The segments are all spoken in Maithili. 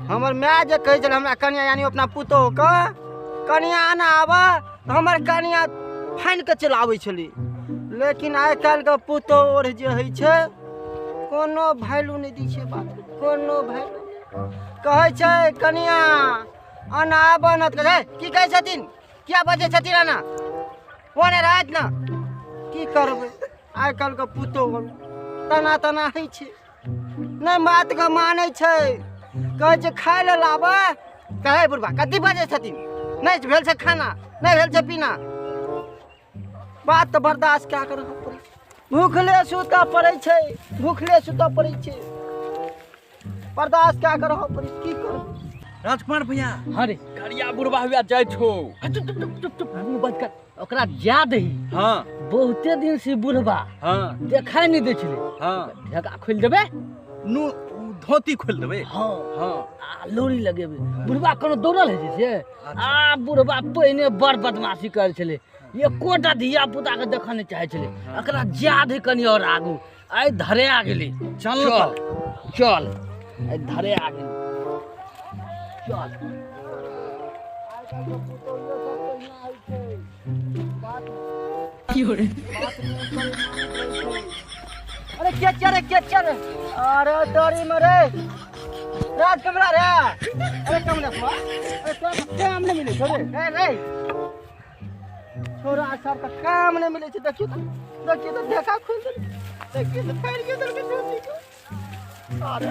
हमर माय जे कहै छलै हमरा कनिया यानी अपना पुतोहके कनिया आना आबऽ, तऽ हमर कनिया फानि कऽ चलि आबै छलै। लेकिन आइ काल्हिके पुतोह आओर जे होइ छै कोनो वैल्यू नहि दै छै बात, कोनो वैल्यू कहै छै कनिया आना आबऽ ने, तऽ कहै की कहै छथिन, किया बजै छथिन एना, ओने रहत ने। की करबै, आइ काल्हिके पुतोह तना तना होइ छै, नहि बातके मानै छै। कहै छै खाय लए लाबऽ, कहै बुढ़बा कथी बजै छथिन, नहि भेल छै खाना, नहि भेल छै पीना। बात तऽ बर्दाश्त कए कऽ रहऽ पड़ै छै, भूखले सुतऽ पड़ै छै, भूखले सुतऽ पड़ै छै, बर्दाश्त कए कऽ रहऽ पड़ै छै, की करबै। राजकुमार भैया, हाँ रे, करिया बुढ़बा हुआ जाइ छौ। चुप चुप चुप चुप, मुँह बंद कर, ओकरा जा दही। हाँ। बहुते दिन से बुढ़बा हाँ देखाई नहीं दै छलै। हाँ। ढेका खोलि देबै, नु धोती खोलि देबै। हाँ हाँ। आ लोरी लगेबै। बुढ़बा कोनो दौड़ल होइ छै से? आ बुढ़बा पहिने बड़ बदमाशी करै छलै, एकोटा धिया पुता के देखऽ नहि चाहै छलै। एकरा जा दही कनि और आगू, आइ धरे आ गेलै। चल चल चल, आइ धरे आ गेलै, चल। अरे के चले, के चले, अरे तोरी में रे राज कमरा रे। अरे कमरा अरे तोरा काम नहीं मिले छोड़े रे रे छोरा सबका काम नहीं मिले छै। देखियो तो, देखियो तो देखा खोल दे, देखियो तो फाड़ के दर के धोती को। अरे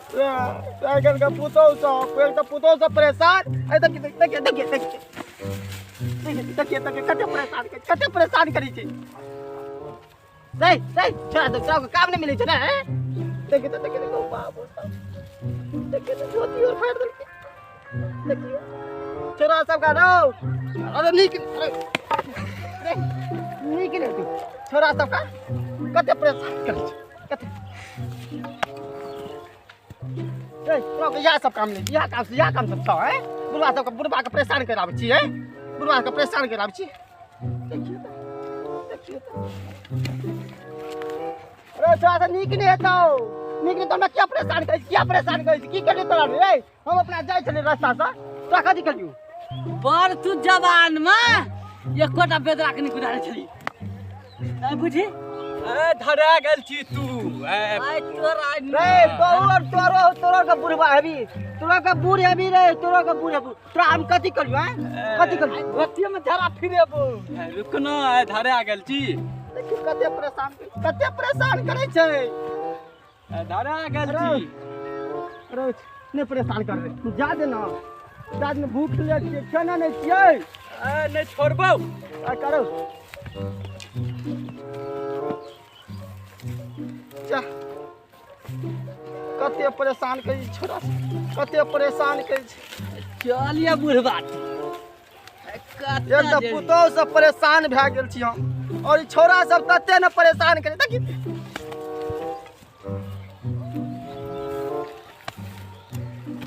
साइकिल का पुतोह सब, एक तो पुतोह सब परेशान। अरे देखियो देखियो देखियो देखियो देखियो देखियो कते परेशान, कते परेशान करै छै। नहीं नहीं छोड़ा दो, छोड़ा काम नहीं मिले छै ना। देखियो तो, देखियो देखियो बाबू सब, देखियो तो धोती और फाड़ देलकै। देखियो छोड़ा सब का रो। अरे नीक, अरे अरे नीक नहीं तू छोड़ा सब का कते परेशान करै छै, कते। ए तोरा के इएह सब काम नहीं, इएह काम से, इएह काम सब छौ। हैं बुढ़वा सबके, बुढ़वा के परेशान कर आबै छी, हैं बुढ़वा के परेशान कर आबै छी। देखियो तो, देखियो तो। अरे छोड़ा से नीक नहीं हेतौ, नीक नहीं तो हमरा किया परेशान करै छी, किया परेशान करै छी, की करलियै तोरा रे? हम अपना जाइ छलियै रास्ता से, तोरा कथी करलियौ? बड़ तू जवान में एकोटा बेदरा के नहि कुदारे छली, नहीं बुझी? ए धरा गेल छी तू। आइ तोरा रे तोरो और तोरो तोरो के बुढ़वा हेबी, तोरो के बूढ़ हेबी रे, तोरो के बूढ़ हेबी। तोरा हम कथी करलियौ? हैं कथी करलियौ? धोती में धरा फिरेबो। रुक न, ए धरा गेल छी। देखियौ कते परेशान, कते परेशान करै छै। धरा गेल छी। अरे नहि परेशान करबै, तू जा दे ना, जा दे ना, भूख ले छियै, खेने नहि छियै। ए नहि छोड़बौ। आ करू जा, कते परेशान करै छै छोरा, कते परेशान करै छै। चल या बुढ़बा, एक तऽ पुतोह सब परेशान भए गेल छी हम, और ई छौड़ा सब तते ने परेशान करै। देखी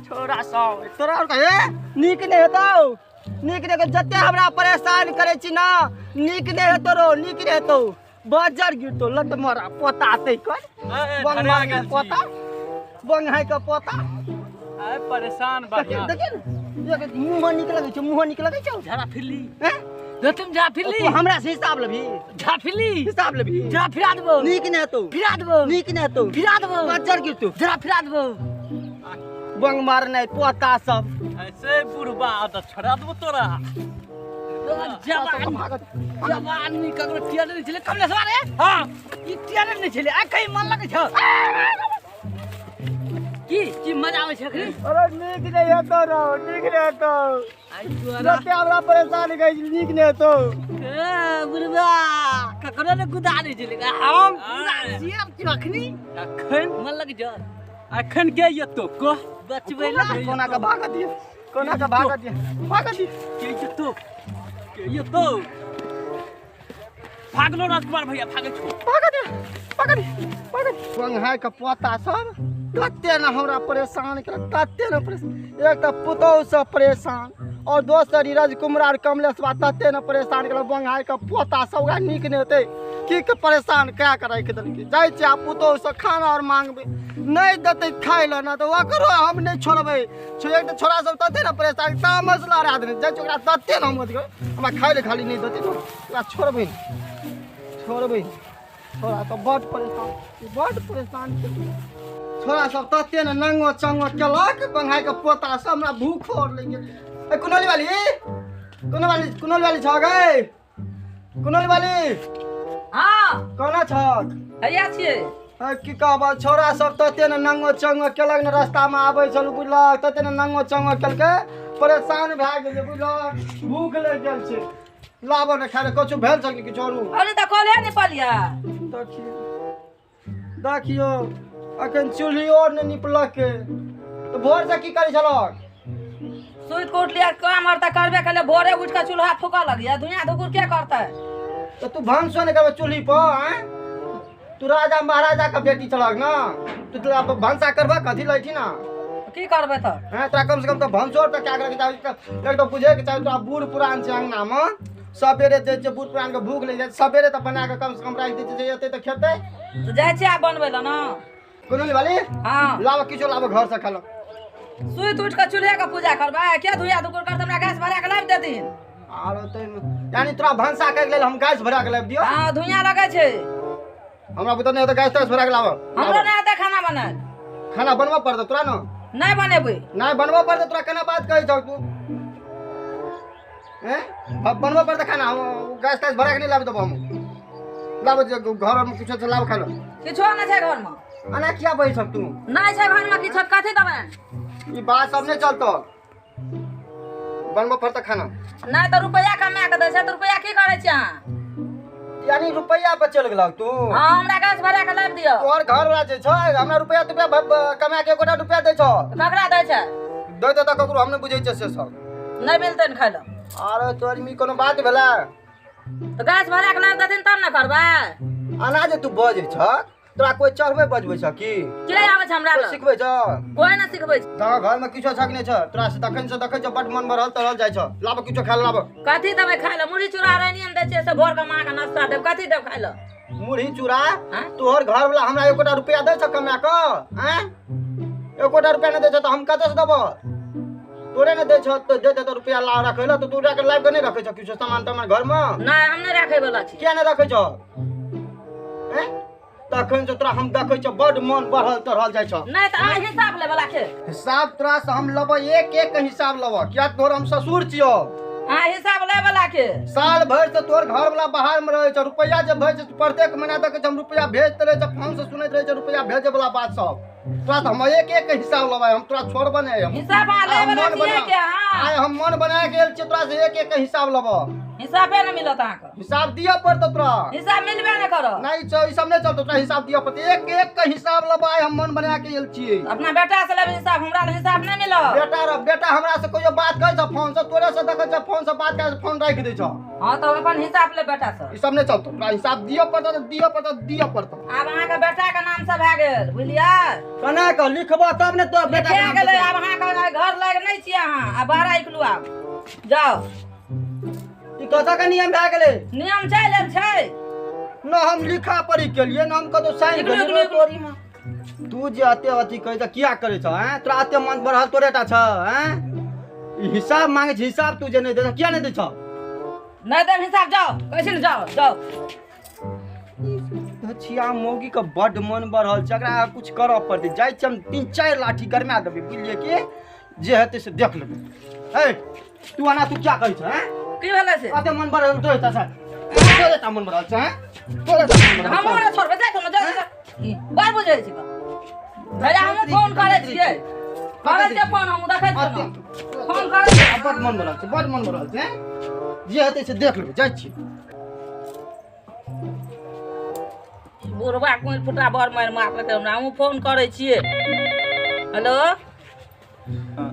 छोरा सब तोरा और कहे नीक नहि हेतौ, नीक नहि, जते हमरा परेशान करै छी ना, नीक नहि हेतौ रो, नीक नहि हेतौ, बजर गिरतौ लत मरा पोता तै कर बंग पोता, बंग के पोता। ए परेशान बढ़िया। देखिए ने, मुँह नीक लगै छै, मुँह नीक लगै छौ। झड़ा फिरली हैं, तुम झड़ा फिरली, तू हमरा से हिसाब लेबही, झड़ा फिरली हिसाब लेबही, झड़ा फिरा देबौ। नीक नहि हेतौ, फिरा देबौ, नीक नहि हेतौ, फिरा देबौ, बजर गिरतौ, झड़ा फिरा देबौ। बंग मारनाइ पोता सब ऐसे बुढ़बा आदत छोड़ा देबौ तोरा। जवान जवान में ककरो टेर नहि छलै कमलेश्वर रे। हाँ ई टेर नहि छलै, आ कहीं मन लगै छौ की की मजा आबै छै अखनी? अरे नीक नहि हेतौ रौ, नीक नहि हेतौ, आइ तोरा जते हमरा परेशान करै छै, नीक नहि हेतौ। ए बुढ़बा ककरो ने कुदा नहि छलै, हम पूरा जियब छी अखनी। अखन मन लगै छौ? अखन के एतौ कह बचबै ला? कोना के भागऽ दियौ, कोना के भागऽ दियौ, भागऽ दियौ। के एतौ, के एतौ? भागलो राजकुमार भैया, भागै छौ। भागऽ दियौ, भागऽ दियौ, भागऽ दियौ। बंघाइ के पोता सब तते ने हमरा परेशान केलक, तते ने परेशान। एक तऽ पुतोह सब परेशान, और दोसर ई राजकुमार और कमलेशवा तते ने परेशान केलक बंगाई के पोता सब ओकरा नीक नहि हेतै की के परेशान कए के राखि देलकै। जाइ छियै आ पुतोहु से खाना और मांगबै, नहि देतै खाय लए ने तऽ ओकरो हम नहि छोड़बै। एक तऽ छोड़ा सब तते ने परेशान तामस लड़ा देने जाइ छै ओकरा तते ने हम अथी हमरा खाय लए खाली नहि देतै ने ओकरा छोड़बै नहि, छोड़बै नहि। छोड़ा सब बड परेशान, बड परेशान छोड़ा सब तते ने नंगो चंगो केलक बंगाई के पोता सब, हमरा भूख और लागि गेल। ए कुनौली वाली, कुनौली वाली, कुनौली वाली छ गै? कुनौली वाली हां कोना छक? हैया छियै। की कहब छोरा सब तते ने नंगो चंगो केलक ने, रास्ता में आबै छलु बुझलक, तते ने नंगो चंगो केलकै परेशान भए गेलै बुझलक, भूख लागि गेल छै। लाबऽ ने खाय लए कछु भेल छ कि किछु औरो? अरे तऽ कले नहि पलिया। देखियौ देखियौ अखन चूल्हियो आर नहि निपलकै तऽ भोर से की करै छलक? सुति कऽ उठलियै काम आर तऽ करबे केलियै, भोरे उठि कऽ चूल्हा फूकऽ लगियै, धुइयाँ धुकुर के करतै? तऽ तू भानसो नहि करबै चूल्ही पर? आँय तू राजा महाराजा के बेटी छलक ने, तू तोरा भानसा करबह कथी लैठी ना? की करबै तऽ? हँ तोरा कम से कम तऽ भानसो तऽ कए के चाही। एक तऽ बुझैके चाही तोरा बूढ़ पुरान छै अङ्गनामे, सबेरे जाइ छै बूढ़ पुरानके भूख लागि जाइ छै, सबेरे तऽ बना कऽ कम से कम राखि दै छै जे एतै तऽ खेतै। तऽ जाइ छियै आब बनबै लए ने। कुनौली वाली हँ लाबऽ किछो लाबऽ घर से खाय लए। सुति उठि कऽ चूल्हे के पूजा करबै, के धुइयाँ धुकुर करतै? हमरा गैस भरा कऽ लाबि देथिन। आरो ताहिमे यानी तोरा भनसा करैके लेल हम गैस भरा कऽ लाबि दियौ? हँ धुइयाँ लगै छै। हमरा बुते नहि हेतै गैस तैस भरा कऽ लाबऽ। हमरो नहि हेतै खाना बनायल। खाना बनबऽ पड़तौ तोरा ने? नहि बनेबै। नहि बनबऽ पड़तौ तोरा, केना बात कहै छौ तू? हैं बनबऽ पड़तै खाना, गैस तैस भरा कऽ नहि लाबि देबौ हम। लाबऽ जे घरमे किछो छै लाबऽ खाय लए। किछो नहि छै घरमे। एना किया बजै छौ तू? नहि छै घरमे किछो, कथी देबै? ई बात सब नहि चलतौ, बनबऽ पड़तै खाना। नहि तऽ रुपैआ कमा कऽ दै छै तऽ रुपैआ की करै छी अहाँ? यानी रुपैआ पर चलि गेलक तू? हँ हमरा गैस भरा कऽ लाबि दियौ। तोहर घर वाला जे छै हमरा रुपैआ तुपैआ कमा के एकोटा रुपैआ दै छौ? ककरा दै छै? दै देतऽ ककरो, हम नहि बुझै छियै से सब। नहि मिलतै ने खाय लए। आरो तोहर ई कोनो बात भेलै? तऽ गैस भरा कऽ लाबि देथिन तब ने करबै। एना जे तू बजै छह तोरा कोइ चढ़बै बजबै छह की? के आबै छै हमरा कोइ लग? सिखबै छह? कोइ नहि सिखबै छै। तोरा घरमे किछो छह कि नहि छह? तोरा से तखन से देखै छह बड मन बढ़ल तरल जाइ छह। लाबऽ किछो खाय लए लाबऽ। कथी देबै खाय लए? मुरही चूड़ा रानिये ने दै छियै से भोर कऽ माँ के नाश्ता देब, कथी देब खाय लए? मुरही चूड़ा? आँय? तोहर घर वाला हमरा एकोटा रुपैआ दै छह कमा कऽ? आँय एकोटा रुपैआ नहि दै छह तऽ हम कतऽ से देबऽ? तोरे नहि दै छह तऽ दे देतऽ रुपैआ ला रखै लए, तऽ तू लाबि कऽ नहि रखै छह किछो सामान तामान घरमे? नहि हम नहि राखै वला छी। किया नहि रखै छह? आँय तखन से तोरा हम देखै छौ बड मन बढ़ल तरल जाइ छौ। नहि तऽ अहाँ हिसाब लै वला के? हिसाब तोरा से हम लेबै, एक एक के हिसाब लेबऽ, किया तोहर हम ससुर छियौ। अहाँ हिसाब लै वला के? साल भरि से तोहर घर वाला बाहर में रहै छौ, रुपैआ जे भेज प्रत्येक महीना देखै छै हम रुपैआ भेजते रहै छै, फोन से सुनैत रहै छै रुपैआ भेजे वाला बात सब। तोरा तऽ हम एक एक के हिसाब लेबै, हम तोरा छोड़बे नहि हम। हिसाब अहाँ लै वला छियै के? अहाँ आइ हम मन बना के आयल छियै तोरा से एक एक के हिसाब लेबऽ। हिसाबे नहि मिलत अहाँके। हिसाब दिअ पड़तौ तोरा। हिसाब मिलबे नहि करत। नहि छौ ई सब नहि चलतौ, तोरा हिसाब दिअ पड़तौ, एक एक के हिसाब लेबै। आइ हम मन बना के आयल छियै। अपना बेटा से लेबै हिसाब, हमरा लग हिसाब नहि मिलत। बेटा रे बेटा हमरा से कहियो बात करै छौ फोन से? तोरे से देखै छौ फोन से बात करै, फोन राखि दै छौ। हँ तऽ अपन हिसाब ले बेटा से। ई सब नहि चलतौ, तोरा हिसाब दिअ पड़तौ तऽ दिअ पड़तौ, दिअ पड़तौ। आब अहाँके बेटा के नाम से भए गेल बुझलियै? केना कऽ लिखबऽ तब ने तोरा बेटा के लिखा नाम गेलै। से। आब अहाँके घर लायक नहि छियै अहाँ, आब बाहर निकलू आब जाउ। ई कतऽ के नियम भए गेलै? नियम चलि आयल छै। न हम लिखा पढ़ी केलियै न हम कतौ साइन निकलू, केलियै। निकलू, निकलू। तू जे एते अथी कहै छ किया करै छ? आँय तोरा एते मन बढ़ल तोरे टा छ? आँय ई हिसाब मांगै छै, हिसाब तू जे नहि दै छ किया नहि दै छ? नहि देब हिसाब, जाउ कहै छी ने, जाउ जाउ। छिया मौगी के बड मन बढ़ल छै, एकरा कुछ करऽ पड़तै। जाइ छियै हम 3-4 लाठी गरमा देबै बुझलियै कि जे हेतै से देख लेबै। हे तू एना तू क्या कहै छ? आँय की भेलै से? एते मन बढ़ल तोरे टा छै, तोरे टा मन बढ़ल छै? आँय तोरे टा मन बढ़ल छै। हमरो नहि छोड़बै, जाइ ने जाउ। बड़ बुझै छी भैया, हमहूँ फोन करै छियै, करै छियै फोन, हमहूँ देखै छियै ने। फोन करै छियै। बड मन बढ़ल छै, बड मन बढ़ल छै। जे हेतै से देख लेबै, जाइ छियै। बुढ़बा कोइ फुटा बड़ मारि मारलकै हमरा, हमहूँ फोन करै छियै। हेलो,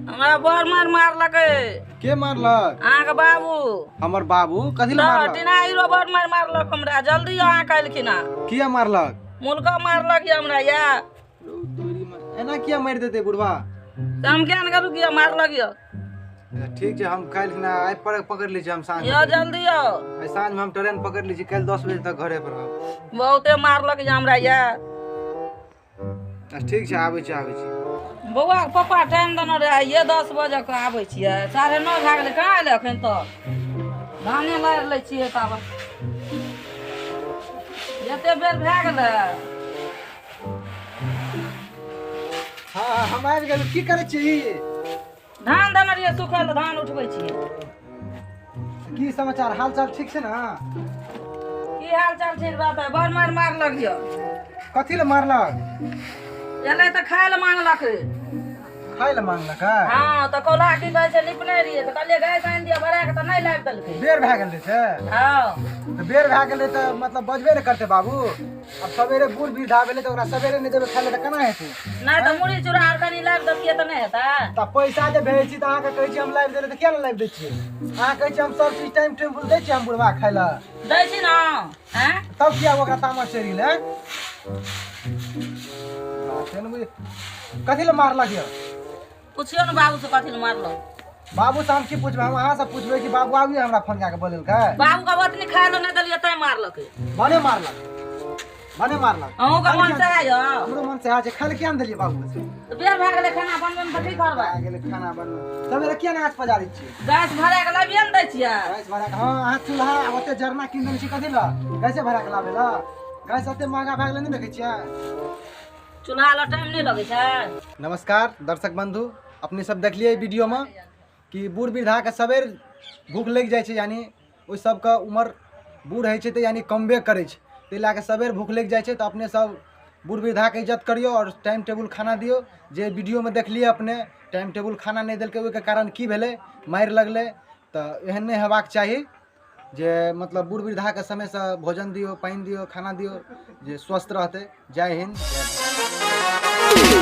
हमरा बड़ मारि मारलकै। के मारलक? अहाँके बाबू। हमर बाबू कथी लए मारलक? टीना हीरो बड़ मारि मारलक हमरा, जल्दी अहाँ कहलखिन हँ। किया मारलक? मुलका मारलक यऽ हमरा। या एना किया मारि देतै बुढ़बा? तऽ हम किया ने कहलहुँ किया मारलक यऽ? ठीक छै, हम काल्हि खिना आइ पर पकड़ि लै छी हम साँझ। यौ जल्दी आउ। आइ साँझमे हम ट्रेन पकड़ि लै छी, काल्हि 10 बजे तक घरे पर रहब। बहुते मारलक जे हमरा ये। अच्छा ठीक छै, आबै छी आबै छी। बौआके पप्पा टाइम देने रहै, आइए 10 बजे के आबै छियै, 9:30 भए गेलै, कहाँ एलै एखन तक? धाने लारि लै छियै ताबत। एते बेर भए गेलै। हँ हम आबि गेलहुँ। की करै छी? धान देने रहियै सुखै लए, धान उठबै छियै। की समाचार, हाल चाल ठीक छै ने? की हाल चाल ठीक रहतै, बड़ मारि मारलक यौ। कथी लए मारलक? एलै तऽ खाय लए मांगलक। खाय लए मांगलक? हँ, तऽ कौल्हा की कहै छै निपने रहियै, तऽ कहलियै गैस आनि दिअ भरा कऽ, तऽ नहि लाबि देलकै। बेर भए गेल छै। हँ तऽ बेर भए गेलै तऽ मतलब बजबे ने करतै बाबू। आब सवेरे बूढ़ वृद्धा भेलै तऽ ओकरा सवेरे नहि देबै खाय लए तऽ केना हेतै? नहि तऽ मुरही चूड़ा आर कनि लाबि देतियै तऽ नहि हेतै? तऽ पैसा जे भेजै छी तऽ अहाँके कहै छी हम लाबि देलै, तऽ किया नहि लाबि दै छियै? अहाँ कहै छी हम सब चीज टाइम टेबुल दै छियै हम बुढ़बा खाय लए। दै छी ने? आँय तब किया ओकरा तामस चढ़ि गेलै? बाते ने बुझ, कथी लए मारलक यौ? पुछियौ ने बाबू से कथी लए मारलक। बाबू से हम की पूछबै? हम अहाँ से पूछबै कि बाबू आबिये हमरा फोन कए के बोलेलकै? बाबू के ओतनी खाय लए नहि देलियै तैं मारलकै। भने मारलक, भने मारलक। अहूँके मन से आय? हमरो मन से छै। खाय लए किया नहि देलियै बाबू से? तऽ बेर भए गेलै खाना बनबैमे, तऽ की करबै? भए गेलै खाना बनबै, सवेरे किया नहि आँच पजारै छियै? गैस भरा कऽ लाबिये ने दै छियै। गैस भरा के? हँ, अहाँ चूल्हा ओते जरना कीन देने छी कथी लए? गैसे भरा के लाबै लए? गैस ओते महगा भए गेलै, नहि देखै छियै? चूल्हा लए टाइम नहि लगै छै। नमस्कार दर्शक बंधु, अपने सब देखलियै वीडियोमे कि बूढ़ वृद्धाके सबेर भूख लागि जाइ छै, यानी ओहि सबके उमर बूढ़ होइ छै तऽ यानी कमबे करै छै, ताहि लए कऽ सबेर भूख लागि जाइ छै। तऽ अपने सब बूढ़ वृद्धाके इज्जत करियौ आओर टाइम टेबुल खाना दियौ। जे वीडियोमे देखलियै अपने, टाइम टेबुल खाना नहि देलकै, ओहिके कारण की भेलै? मारि लगलै। तऽ एहन नहि हेबाक चाही जे मतलब बूढ़ वृद्धाके समयसँ भोजन दियौ, पानि दियौ, खाना दियौ, जे स्वस्थ रहतै। जय हिन्द, जय भारत।